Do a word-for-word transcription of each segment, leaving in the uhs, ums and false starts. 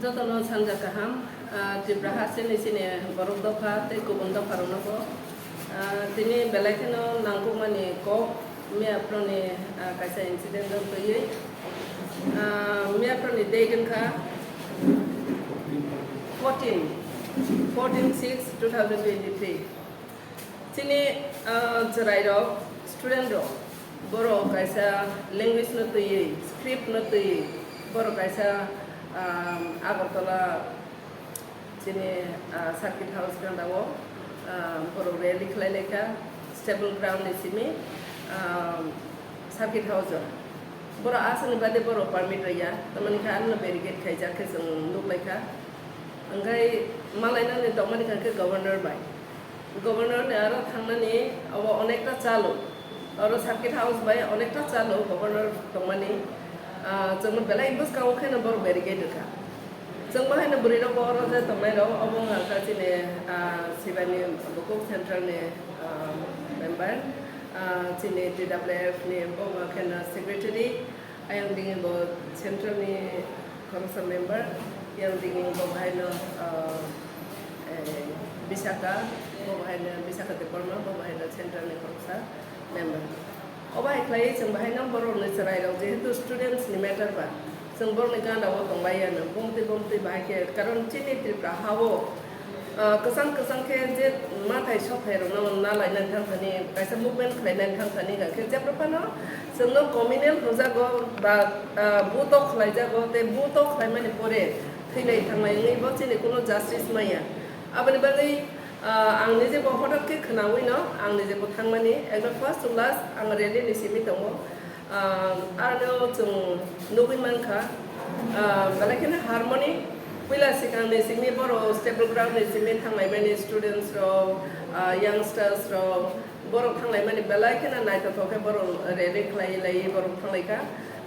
Jotono sanja kaham, ah, Tripura hasteni chini borok dopha tei kubun dopha rokno bo, ah, tini belai kheno nangkukmani kok miyaphoroni, ah, kaisa incident o twiwi, ah, miyaphoroni date wngkha fourteen, fourteen six two thousand twenty-three. Chini, ah, chwrairok, student rok, borok kaisa language no twiwi, script no twiwi, borok kaisa, ah, Agartala chini, ah, circuit house ganda o, ah, borok rally khlai lai kha, stable ground ni simi, ah, circuit house o. Borok aswkni bade borok permit rwya, tamani khe ano barricade khaijak khe chwng nuk lai kha. Hwnkhe malainani tongmani kha khe governor bai. Governor ni aro thangnani abo onekta chalo. Aro circuit house bai onekta chalo governor tongmani. Ah, chwngno belai bwskango kheno borok barricade rwkha. Chwng bahaino bwrwi rok bo oro je tongnai rok, obo wngkha chini, ah, Sibani bukhuk central ni, ah, member, ah, chini T W F ni bo wngkha kheno secretary. Ayang dingni bo central ni khoroksa member, yang dingni bo bahaino, ah, eh, Bisaka, bo bahaino Bisaka Debbarma, bo bahaino central ni khoroksa member. O bahai khlai chwng bahaino borok ni chwrai rok, jehetu students ni matter ba, chwng borok ni gana o tong lai ya no, bumtwi bumtwi bahai khe, karon chini Tripura ha o, Ah, kwchang kwchang khe je mathai sothai rokno na lainani thang thani, kaisa movement khlainani thang thani, hwnkhe jephru phano chwngno communal rwjago ba, ah, buto khlaijago, tei buto khlaimani pore thwinai thangnai wngwi bo chini kuno justice maya. Aboni bagwi, ah, ang nije bo hothot khe khwnawino, ang nije bo thangmani, ekdom first to last ang rally ni simi tongo. Ah, aro chwng nugwi mankha, ah, belai kheno harmoni, puila swkangni simi borok stable ground ni simi thanglaimani students rok, ah, youngsters rok, borok thanglaimani belai kheno naithothok khe borok rally khlai lai borok thanglaikha.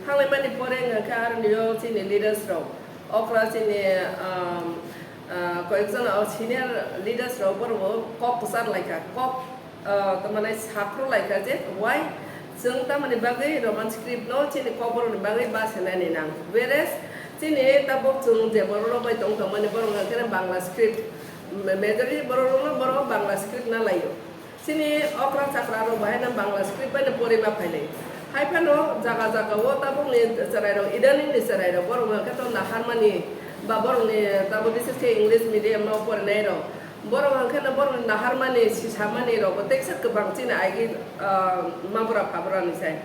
Thanglaimani pore hwnkha khe aro nio chini leaders rok, okra chini, ah, ah, koyekjon o senior leaders rok borok bo kok kwchar laikha, kok ah, tamani saphru laikha je why chwng tamani bagwi Roman script no chini kokborok ni bagwi basinani nang, whereas chini tabuk chwng je borok rok bai tong tongmani borok hwnkha khe Bangla script, ma-, majority borok rok no borok Bangla script na laio. Chini okra chakra rok bahai no Bangla script bai no porima phailai. Hai phano jaga jaga o tabuk ni chwrai rok, idaning ni chwrai rok borok hwnkha khe to naharmani ba borok ni tabuk bises khe English medium o porinai rok. Borok hwnkhe no borok ni naharmani, sisamani rok bo teisa kwbang chini agi, ah, mabura phabura ni sai.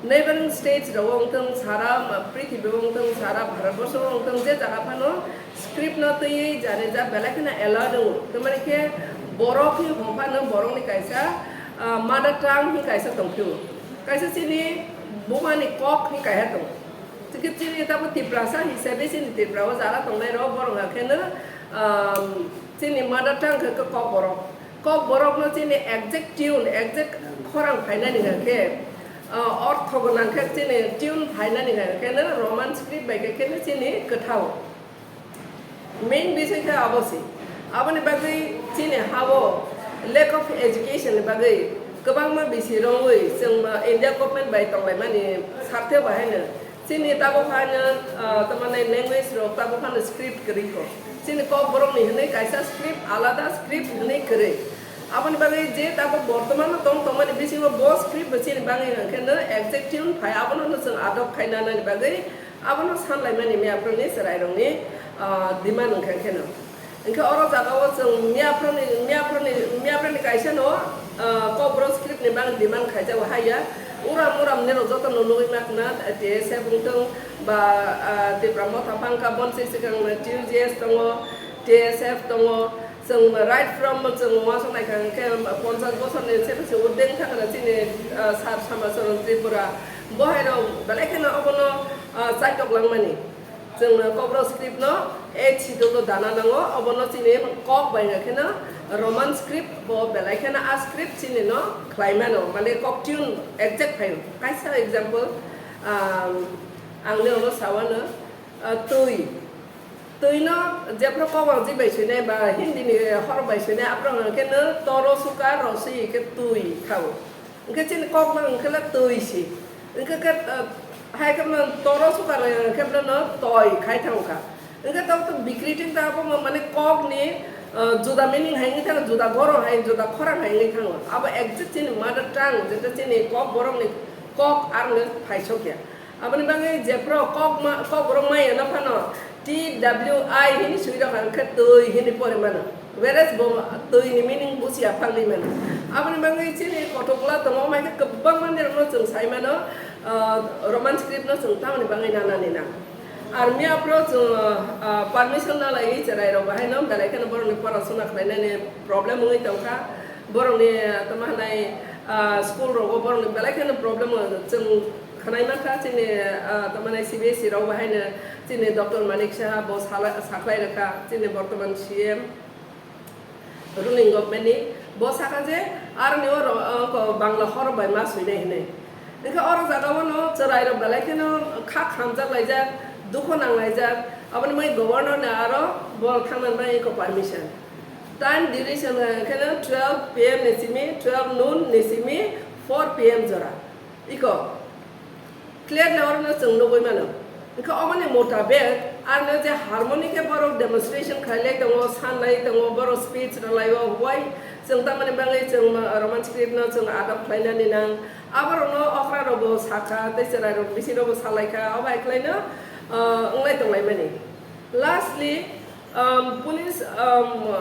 Neighboring states rok wngthung sara, ma, prithibi wngthung sara, Bharat borsho wngthung je jaga phano script no twiwi jani ja belai kheno allow wngo. Tamani khe borok hi hom phano borok ni kaisa, ah, mother tongue hi kaisa tongphio. Kaisa chini buma ni kok hi kaiha tongo. Tei khe chini tamo Tiprasa hisabe chini Tripura o jara tongnai rok borok hwnkha khe no, um, chini mother tongue khe Kokborok. Kokborok no chini exact tune, exact khorang phainani hwnkha khe, uh, ortho gwnang khe chini tune phainani hwnkha khe no Roman script bai khe khe no chini kwthao. Main bising khe abo se. Aboni bagwi chini ha-o lack of education ni bagwi kwbangma bisi romwi chwng, ah, India government bai tonglaimani sarthe bo haino chini tabuk haino, ah, tamani language rok tabuk haino script kwrwi kho. Chini Kokborok ni hwnwi kaisa script, alada script hwnwi kwrwi. Aboni bagwi je tabuk bortoman no tong tongmani bisingo bo script bo chini bagwi hwnkhe no exact tune phai, abono no chwng adopt khai nanani bagwi abono sanlaimani miyaphorni chwrairokni, ah, demand wngkha kheno. Hwnkhe oro jagao chwng miyaphorni, miyaphorni, miyaphorni kaisa no, ah, Kokborok script ni bagwi demand khaijago haiya. Uram uram nirok jotono nugwi ma khna, T S F wngthung ba, ah, Tipra Motha Pangka boni swkang T U J S tongo, T S F tongo. Chwng right from chwng uansuk naikha hwnkhe ponchash bosorni se se urdeng thangkha chini, ah, sir Samacharan Tripura. Bo hairok belai kheno obono, ah, chaitok langmani. Chwng Kokborok script no A C to to dana nango, obono chini kok bai hwnkhe no Roman script bo belai kheno a script chini no khlai mano, mane kok tune exact phaio. Kaisa example, ah, ang nini ono sawano, ah, twi. Twi no jephru Kokborok ji bai swinai ba Hindi ni hor bai swinai, aphuru hwnkhe no toro suka rosi khe twi thao. Hwnkhe chini kok no hwnkhe le twi si. Hwnkhe khe, ah, Hai kheno toro sukar, eh, kheno no toi khai thang kha. Engkhe tok to bikriting ta bo mane kok ni, eh, juda meaning hai wngwi thango, juda gorong hai, juda khorang hai wngwi thango. Abo exact chini mother tongue, jeta chini kok borok ni kok ar no phai sokya. Aboni bagwi jephru kok ma, kok borok maya no phano T W I hini swi rok ang khe twi hini pori mano. Whereas bo twi ni meaning busia phangwi mano. Aboni bagwi chini kothokla tongo, mai khe kwbangma nirok no chwng sai mano, ah, Roman script no chwng tamoni bagwi nanani na. Ar miya phro chwng, ah, permission na lai cherai rok bahai no belai kheno borok ni pora suna khlai nani problem wngwi tong kha. Borok ni, ah, tamo hanai, ah, school rogo borok ni belai kheno problem wng chwng khwnai mankha chini, ah, tamani C B S E rok bo haino chini Doctor Manik Saha bo sala-, saklai rwkha chini bortoman C M ruling government ni. Bo sakha je aroni oro, ah, ko Bangla horok bai ma swinai hinwi. Engkhe oro jaga o no chwrai rok belai kheno kha khamjak laijak, dukho nang laijak, aboni bagwi governor ni aro bo thangna bagwi ko permission. Time duration khe no twelve P M ni simi, twelve noon ni simi four P M jora. Iko clearly oro no chwng nugwi mano. Engkhe oboni motabek arno je harmoni khe borok demonstration khlai lai tongo, san lai tongo, borok speech rw lai o, why chwng tamoni bagwi chwng ma-, Roman script no chwng adopt khlai nani nang. Aborok no okra rok bo sakha tei chwrai rok bisi rok bo salai kha, o bai khlai no, ah, wng lai tong lai mani. Lastly, um, police, um,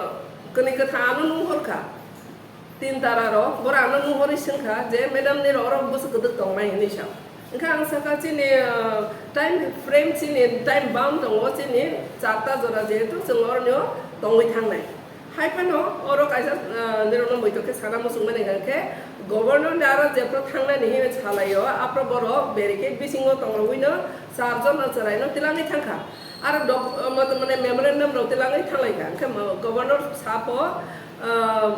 kwnwi kwthang ano nung hor kha. Tin tara rok, boro ano nuhorwi swngkha je, "Madam, nini oro bwswk kwdwk tongnai?" hwnwi sa. Wngkha ang sakha, "Chini, ah, time frame, chini time bound tongo, chini charta jora jehetu chwng oroni o tongwi thangnai." Hai phano oro kaisa, ah, nirokno muitok khe sana muchungmani hwnkhe, governor ni aro jephru thangnani hinwi salaio, aphro borok barricade bisingo tongrogwino charjon no chwraino twlangwi thangkha. Aro dok-, ah, mane memorandum rok twlangwi thanglaikha. Hwnkhe mo-, governor sapo, ah,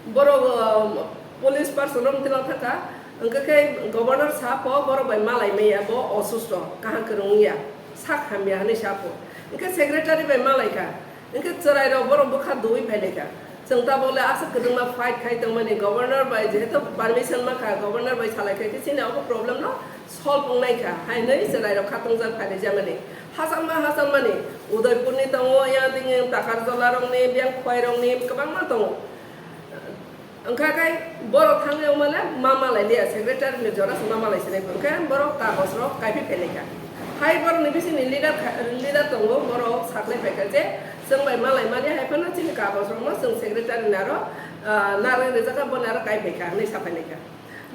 Borok, um, police person rok tilang thangkha, hwnkhe khe governor sapo borok bai malai maya, bo osusto, kaham kwrwng wngya, sak hamya hwnwi sapo. Hwnkhe secretary bai malaikha, hwnkhe chwrai rok borok bwkha dui phailaikha. Chwng tabuk le aswk kwdwngma fight khai tongmani, governor bai jehetu permission mankha, governor bai salaikha khe chini obo problem no solve wngnaikha, hainwi chwrai rok khatungjak phailaijamani. Hachangma hachangmani, Udaipur ni tongo, yang tini Takarjala rokni, Biyang Khwai rokni kwbangma tongo. Wngkha khe borok thangwi wngmale ma malai liya, secretary ni jora se ma malai sinai, hwnkhe borok kagoj rok kaiphi phailai kha. Hai borok ni bising ni leader kha, leader tongo, borok saklai phaikha je chwng bai malai mani, hai phano chini kagoj rok no chwng secretary ni aro, ah, narwk rijak kha, boni aro kai phaikha hwnwi sa phailai kha.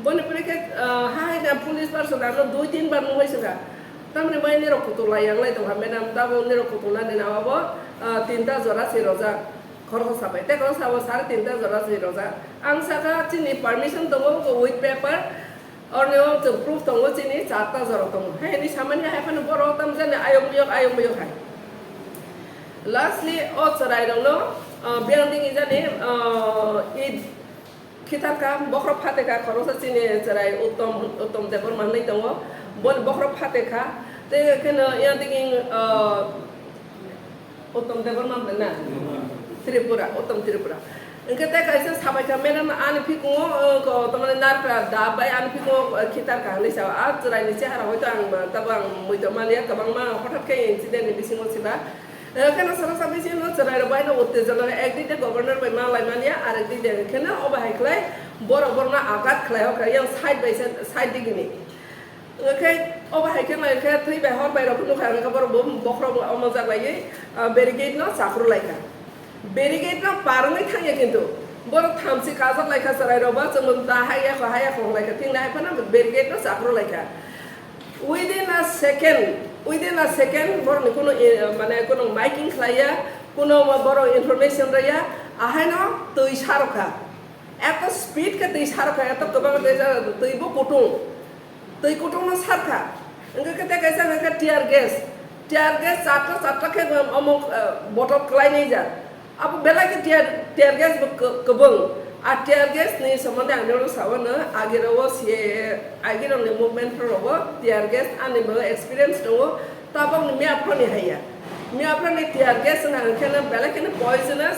Boni pore khe, ah, ha hai na police person ano dui tin bar nungwi swkha. Tamni bai nirok kutung lai yang lai tongkha, madam, tabuk nirok kutung nani na abo, ah, tinta jora se rojak. Khoroksa bai, tei khoroksa bo sare tinta jora se rojak. Ang saka chini permission tongo, with paper, orni o chwng proof tongo, chini charta jora tongo. Hai hwnwi samani hai phano borok tamjani ayok biyok, ayok biyok hai. Lastly, o chwrai rokno, ah, biyang digi jani, ah, i khitar ka, bokhorok phate ka, khoroksa chini chwrai Uttom, Uttom Debbarma hwnwi tongo. Boni bokhorok phate kha. Tei kheno yang digi, ah, Uttom Debbarma hwnwi na? Tripura, Uttom Tripura. Hwnkhe tei kaisa sabai kha, "Madam, ani phikungo, uh, ko, tamani narwkra dap bai ani phikungo, uh, khitar kha," hwnwi sa. A chwraini chehara hoito ang ba, tabo ang muitu maliya, kwbangma hothat khe incident ni bisingo siba. Uh, kheno salo sa bisingno chwrai rok bai no uttejona, ek dik de governor bai ma lai maliya, ar ek dik de kheno obo hai khlai borok borokno agat khlai hokha, yang side by side, side digini. Hwnkhe obo hai khe nai khe thwi bai hor bai rok nukha, hwnkhe borok bo bokhorok omo jak laiwi, ah, barricade no chakrw lai kha. Barricade no par wngwi thangya, kintu borok thamchi kajak lai kha, chwrai rok ba chwng ta hai ya kho, hai ya kho lai kha, thik nai phano barricade no chakrw lai kha. Within a second, within a second borok ni kuno, eh, mane kuno miking khlai ya, kuno borok information rw ya, ahai no twi sa rw kha. Eto speed khe twi sa rw kha, eto kwbang twi sa-, twi bo kutung. Twi kutung no sar kha. Hwnkhe khe tei kaisa hwnkhe tear gas. Tear gas chatta chatta khe omo, eh, bottle kwlai nai jak. Abo belai khe tear, tear gas bo kw-, kwbwng. A tear gas ni somonde ang nirok sao no, agi rok o C A A, agi rok ni movement rok o tear gas ani bo experience tongo. Tabok ni miya phone ni haiya. Miya phone ni tear gas wngkha hwnkhe no belai kheno poisonous.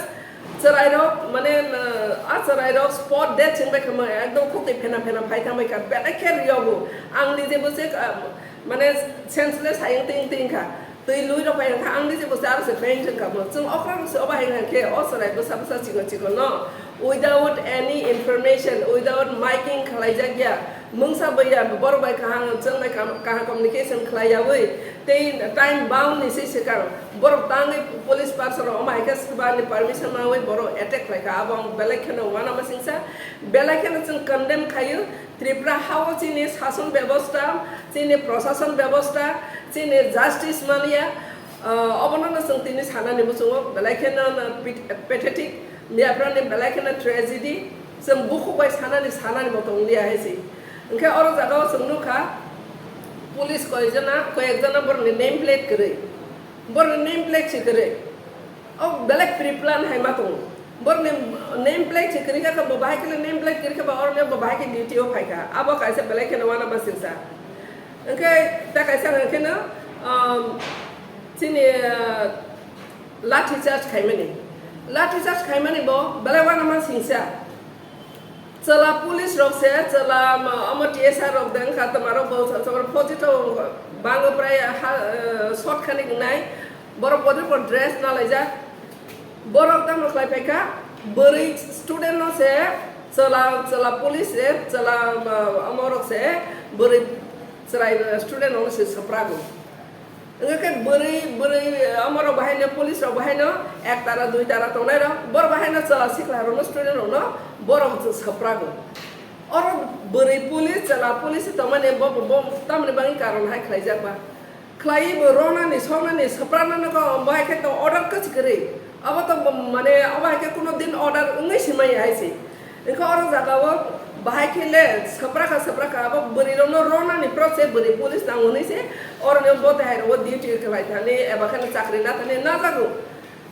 Chwrairok, mane, ah, a chwrairok spot dead se wngbai kha, ekdom khuk twi phena phena phai thangbai kha, belai khe riogo. Ang nije bwswk, ah, Mane senseless hai wng ting ting kha. Twi lui rok bai wng kha, ang ni je bo char se paint wng kha mo. Chwng okra rok se oba hai wng khe o chwrai bwsa bwsa chikon chikon no without any information, without miking khlai jak ya. Mungsa bai ya borok bai kaham chwng bai kaham, kaham communication khlai ya wi. Tei time bound ni se swkang borok tangwi police person rok omo hai khe swbani permission nawi borok attack khlai kha. Abo ang belai kheno uanama singsa, belai kheno chwng condemn khaio. Tripura hao chini sason bebosta, chini prosason bebosta, chini justice manya, ah, obono no chwng tini sanani muchungo belai kheno no pit-, pathetic, miyaphra ni belai kheno tragedy, chwng bukhuk bai sanani, sanani bo tong liya hai se. Hwnkhe oro jaga o chwng nukha, police koyekjona, koyekjona borokni name plate kwrwi, borokni name plate se kwrwi. O belai pre-plan hai ma tongo. Borokni name plate se kwrwi kha, bo bahai khe name plate kwrwi kha, ba oro bo bahai khe duty o phai kha. Abo kaisa belai kheno uanama singsa. Hwnkhe ta kaisa hwnkhe no, um, chini, uh, lathi charge khaimani. Lathi charge khaimani bo belai uanama singsa. Chwla police rok se, chwla, um, omo T S R rok de wngkha, twma rok bo, chwla police rok bango prai ha, uh, shot khani wngnai. Borok body bo dress nalaijak. Borok tamo khlai phaikha, bwrwi student no se chwla, chwla police se, chwla, ah, omorok se bwrwi chwrai student rok no se swprago. Wngkha khe bwrwi, bwrwi, ah, omorok bahaino police rok bahaino ek tara dui tara tongnai rok, borok bahaino chwla sikla rok no student rok no borok swprago. Oro bwrwi police, chwla police tongmani bo, bo, bo tamni bagwi karon hai khlaijak ba. Khlaiwi bo ronani, songnani, swpraknani kok, bo hai khe to order kwchwk kwrwi. Abo to bo, mane, abo hai khe kuno din order wngwi se maya hai se. Wngkha oro jaga o bahai khe le swprakha, swprakha, abo bwrwi rokno ronani pro se bwrwi police nango hinwi se oroni bo tei hai rok o duty khlai thani eba khe chakri na thani najago.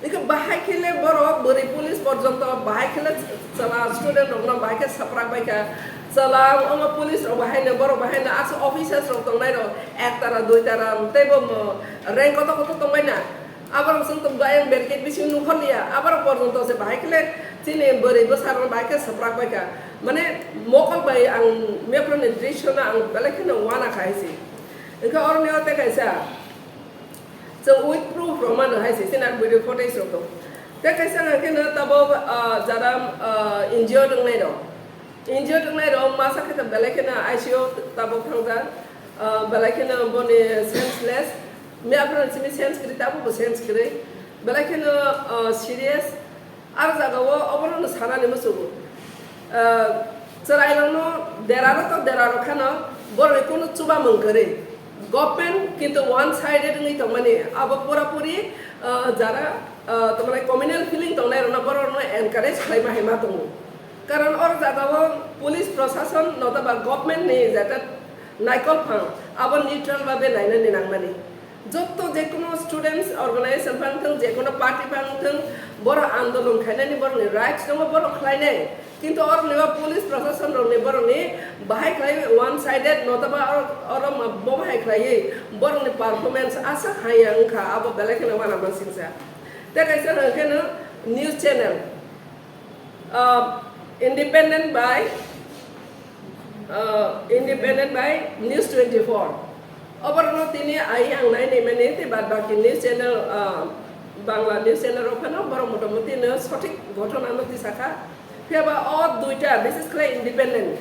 Iko bahai khe le borok bwrwi police porjonto bahai khe le chwla student rokno bahai khe swprak bai kha. Chwla omo police rok bahai no borok bahai no aswk officers rok tongnai rok ek tara dui tara tei bo mo rank kotor kotor tong bai na. Aborok chwng tong bai ang barricade bisingo nukho liya. Aborok porjonto se bahai khe le chini bwrwi bwsa rok bahai khe swprak bai kha. Mane mokol bai ang mepro ni drisyo no ang belai kheno uana kha hai se. Wngkha oroni o tei kaisa. Chwng with proof rok mano hai se, chini video footage rok tong. Tei kaisa hwnkhe no tabok, ah, jara, ah, injured wngnai rok. Injured wngnai rok masa khe to belai kheno I C U tabok thangjak. Ah, belai kheno boni senseless. Miyaphra simi sense kwrwi, tabok bo sense kwrwi. Belai kheno, ah, serious. Aro jaga o obono no sanani muchungo. Ah, chwrairokno deraro to deraro kheno borokni kunu chubamung kwrwi. Government kintu one sided wngwi tongmani. Abo pura puri, ah, jara, ah, tongmani communal feeling tongnairokno borokno encourage khlaima hai ma tongo. Karon oro jaga o police prosason notoba government ni jeta naikol phang abo neutral babe nainani nangmani. Jotto je kono students organization phang thung, je kono party phang thung, borok andolon khainani borokni rights tongo, borok khlainai. Kintu oroni o police prosason rokni borokni bahai khlai one sided notoba oro, oro ma-, bo bahai khlaiwi borokni performance aswk haiya wngkha, abo belai kheno uanama singsa. Tei kaisa hwnkhe no news channel, uh, independent by, uh, independent by News twenty-four. Oborokno tini ai ang nainai mani tei bad baki news channel, uh, Bangla news channel rok phano borok motamuti no sothik ghotona no tisakha. Phiya ba o duita bises khlai independent.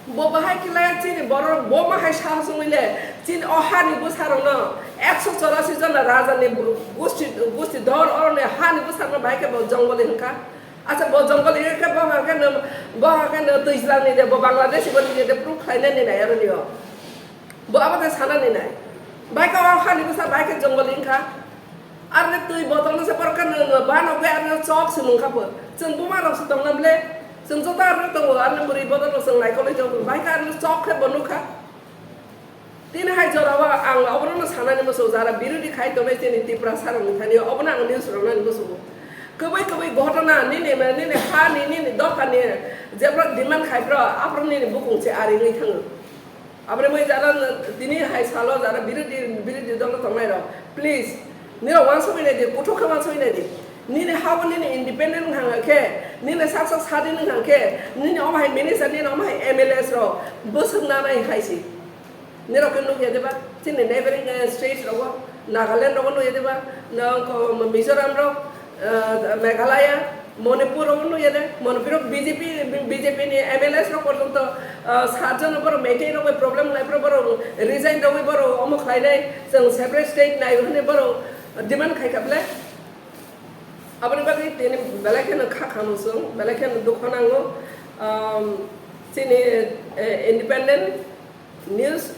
Bo bahai khlai chini borok bo ma hai sahas wngwi le chini o hani bwsarokno ekso chorasi jona raja ni gusti, gusti dor oroni hani bwsarokno bahai khe bo jongoli hwnkha. Acha bo jongoli hwnkhe bo hwnkhe no, bo hwnkhe no twijlang ni de, bo Bangladesh bo ni de proof khlainani nai aroni o. Bo abo de sanani nai. Bahai khe o hani bwsa bahai khe jongoli wngkha. Aroni twi botol no se porkha no, no, ba no be aroni chok se nungkha po. Chwng buma rok se tongna ble. Chwng joto aroni tongo, aroni bwrwi bodol rok chwng naikolwi tongo. Bahai khe aroni chok khe bo nukha. Tini hai jora o ang obono no sanani muchungo, jara birodi khai tongnai chini Tiprasa rokni thani obono ang news rwnani muchungo. Kwbwi kwbwi ghotona nini, nini hani, nini dophani jephru demand khai phro aphro nini bukung se ari wngwi thango. Aboni mui jara tini hai salo jara birodi, birodi dolo tongnai rok, please, nirok uansukwi nai di, kuthuk khe uansukwi nai di. Nini ha bo nini independent wng kha khe, nini sak sak sadin wng kha khe, nini omo hai minister, nini omo hai M L As rok bwswk nanai hai se. Nirok khe nukya diba? Chini neighboring, eh, states rogo, Nagaland rogo nukya diba? Nang ko Mizoram rok, eh, Meghalaya, Manipur rogo nukya de? Manipur rok B J P, B J P ni M L As rok porjonto, eh, sat jon borok Meitei rok bai problem lai, borok resign rogwi borok omo khlainai, chwng separate state nai hwnwi borok demand khai kha bwle. Aboni bagwi tini belai kheno kha khano chwng, belai kheno dukho nango. Um, chini, eh, independent news,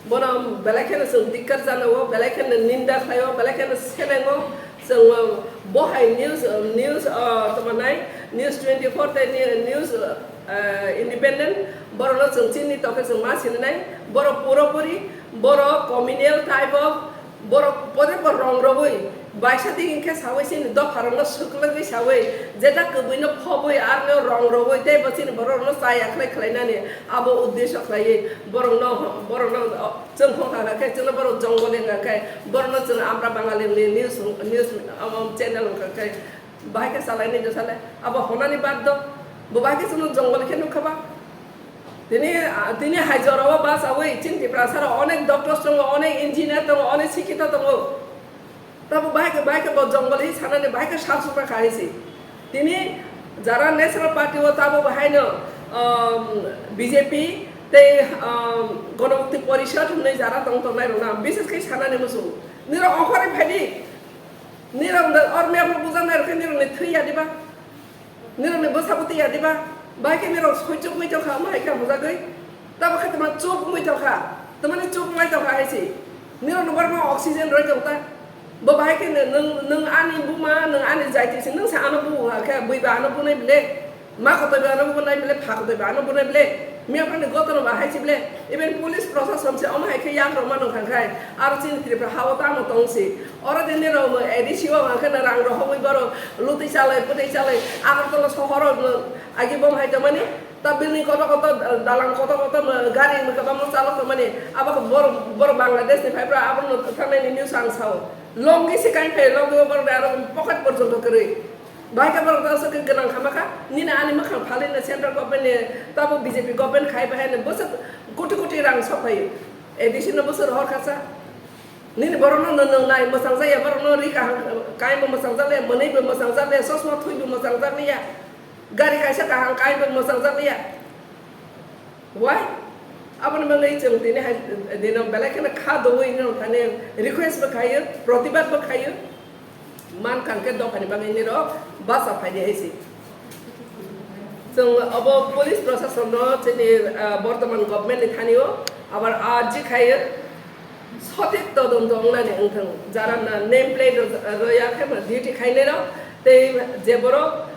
bono belai kheno chwng dikkar jana o, belai kheno ninda khlai o, belai kheno selengo. Chwng, um, bo hai news, um, news, uh, tamo nai, News twenty-four tei ni-, news, uh, independent, borokno chwng chini tokhe chwng ma sinai, borok puropuri, borok communal type of, borok pore por rong rogwi, baisa di hinkhe sawi chini dopharokno swklwgwi sawi, jeta kwbwino phobwi arno rong rogwi tei bo chini borokno chaya khlai khlainani abo uddesho khlaiwi borokno, borokno, o, chwng hokha khe chwngno borok jongol wngkha khe borokno chwng Amra Bangali ni news, news, um, channel wngkha khe bahai khe chalaini do sale abo honani bad do bo bahai khe chwngno jongol khe nukha ba. Tini, ah, tini hai jorao bachawi chini Tiprasa rok onek doctors tongo, onek engineer tongo, onek sikhito tongo. Tabo bahai khe, bahai khe bo jongol hi sanani bahai khe sal sukha khai si. Tini jara National Party o tabo bahaino, um, B J P tei, um, Ganamukti Porishad hwnwi jara tong tongnai rokna bises khe sanani muchung. Nirok ongkhorwi phaidi. Nirok da or mia phuru bujaknai rok khe nirokni thwi ya diba? Nirokni bwsa bwtwi ya diba? Bahai khe nirok soi chuk wngwi tongkha, omo hai khe hamjagwi. Tabo khe tama chuk wngwi tongkha. Tamani chuk wngwi tongkha hai se. Nirokno borokno oxygen rwi tong ta. Bo bahai khe nwng, nwng ani buma, nwng ani jaiti se, nwng se ano bu ha khe, bui ba ano bunai bile. Ma kotoi ba ano bunai bile, pha kotoi ba ano bunai bile. Miya phani gotono ba hai se bile. Even police proshasam se omo hai khe yak rok mano kha khai. Aro chini Tripura ha o tamo tong se. Oro de nirok A D C o hwnka khe rang rohorwi borok lutwi chalai, putwi chalai, Agartala sohoro agi bom hai tongmani, ta building kotor kotor, dalang kotor kotor, gari kwbangma chalok tongmani, abo khe borok, borok Bangladesh ni phai bwrok abono thangnaini news ang sao. Longi se kain phai, longi o borok aro pocket porjonto kwrwi. Bahai khe borok ta aswk khe gwnang kha ma kha, nini ani mwkhang phalwi no central government ni, tabo B J P government khai bahai no bwswk koti koti rang sok phaio. A D C no bwswk rohor kha sa. Nini borokno no nwngnai mwchangjakya, borokno ri kaham kainbo mwchangjakliya, mwnwibo mwchangjakliya, chosma thwibo mwchangjakliya, gari kaisa kaham kainbo mwchangjakliya. Why? Aboni bagwi chwng tini hai dino belai kheno kha dowi no thani request bo khaio, protibad bo khaio. Man kangkhe dophani bagwi nirok basa phaidi hai se. Chwng obo police proshasonno chini, ah, bortoman government ni thani o abar arji khaio sothik todonto wngnani wngthang. Jara na name plate rw-, rwya khe ma duty khainai rok tei je borok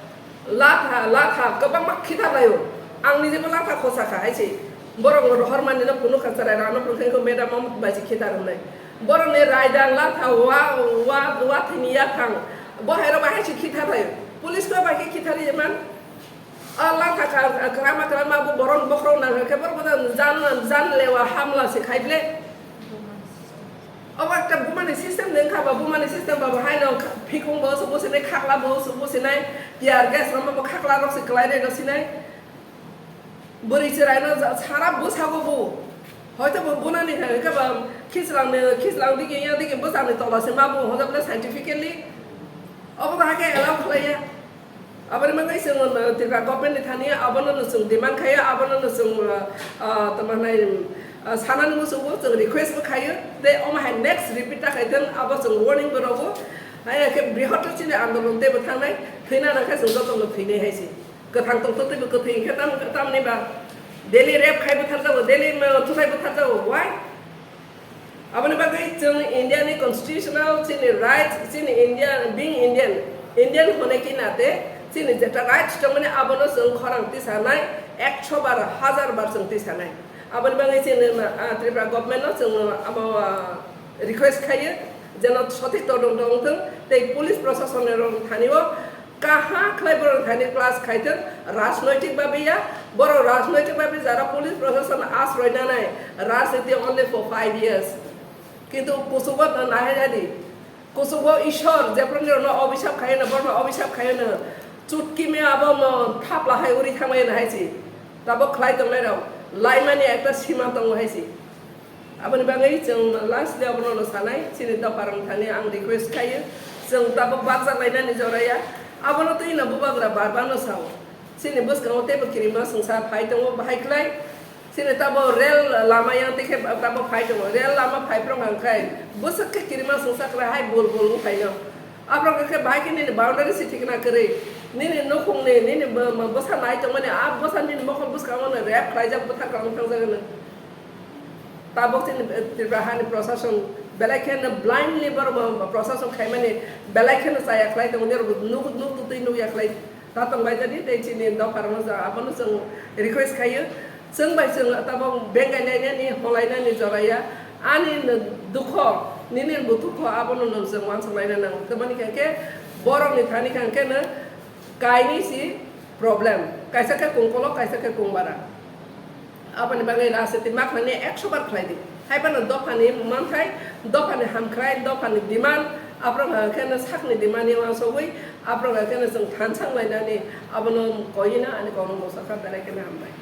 latha, latha kwbangma khitha laio. Ang nijebo latha khosa kha hai se. Borok rohor manino phunuk kha chwrai rano phunuk kha madam omo bai se khitha rwnai. Borokni raidang latha wa, wa, wa thini yaphang. Bo hai rok bahai se khitha thai. Police ko bahai khitha ri man. A latha ka, krama, krama bo borok bokhorok nang khe borok boda jan, jan lewa hamla se khai ble. Obo ekta bumani system de wngkha ba, bumani system ba bo hai no phikung bo se bo se nai, khakla bo se bo se nai, tear gas rok bo khakla rok se kwlai rai rok se nai. Bwrwi chwraino ja-, sara bwsago bo. Hoito bo bunani hai khe ba khichlang ni, khichlang digi, ya digi bwsani tola se ma bo hojak le scientifically. Obo ba hakhe allow khlaiya. Aboni bagwi chwng, uh, Tripura government ni thani abono no chwng demand khaiya, abono no chwng, uh, uh, tamo hinai, uh, sanani muchungo, chwng request bo khaiyo. Tei omo hai next repeat ta khai thung, abo chwng warning bo rwo. Hai khe brihotor chini andolon teibo thangnai, thwina nang khe chwng jotono thwinai hai se. Kwthang tongthoktwi bo kwthwi hinkhe tam, tamni ba daily rape khai butharjago, daily, uh, thuthai butharjago. Why? Aboni bagwi chwng India ni constitutional chini rights, chini India, being Indian, Indian hone ki nate chini jeta rights tongmani abono chwng khorang tisanai, ekso bar, hajar bar chwng tisanai. Aboni bagwi chini, uh, Tripura government no chwng abo, uh, request khaiyo, jeno sothik todonto wngthung tei police proshasonni rok thani o Kaha khlai borok thani class khai thung, rajnoitik babe ya, borok rajnoitik babe jara police proshashan asroi nanai, rajniti only for five years. Kintu kuchugo nahai nadi, kuchugo Ishwar, jephru nirokno obisap khai no, borokno obisap khai no, chutki me abo no thapla hai uri thangmai no hai si. Tabok khlai tongnai rok, laimani ekta sima tongo hai si. Aboni bagwi chwng last day abono no sanai, chini dopharang thani ang request khaio, chwng tabuk bakjak lainani joraya, abono twi no bubagra bar bar no sao. Chini bwskango teibo kirima swngsa phai tongo, bahai klai. Chini tabo rel lama yang tei khe tabo phai tongo, rel lama phai phwrwng hang khai bwswk khe kirima swngsa kwrwi hai bul bul wng phaino. Aphwrwng khe bahai khe nini boundary si thikna kwrwi, nini nukhungni, nini bw-, bwsa nai tongmani, a bwsa nini mokol bwskango no rep khlaijak, bwthar kwlwng thangjak hwnwi. Tabuk chini Tripura hani prosason belai kheno blindly borok bo prosason khaimani belai kheno chaya khlai tongo, norok nuk nuk twi nukya khlai ta tong lai jani tei chini dopharokno jang abono chwng request khaio, chwng bai chwng tabuk bengai lainani, holainani joraya, ani dukho, nini bo dukho abono nwng chwng uansuk laina nango, tamani khe borokni thani khe no kainwi si problem, kaisa khe kungkolok, kaisa khe kungbara. Aboni bagwi rajniti ma khlainai ekso bar khlai di. Hai phano dophani manthai, dophani hamkrai, dophani demand, aphwrwng hwnkhe no sakni demand ni uansugwi, aphwrwng hwnkhe no chwng thansa wng lainani, abono koina ani kokno mosokha, belai kheno hambai.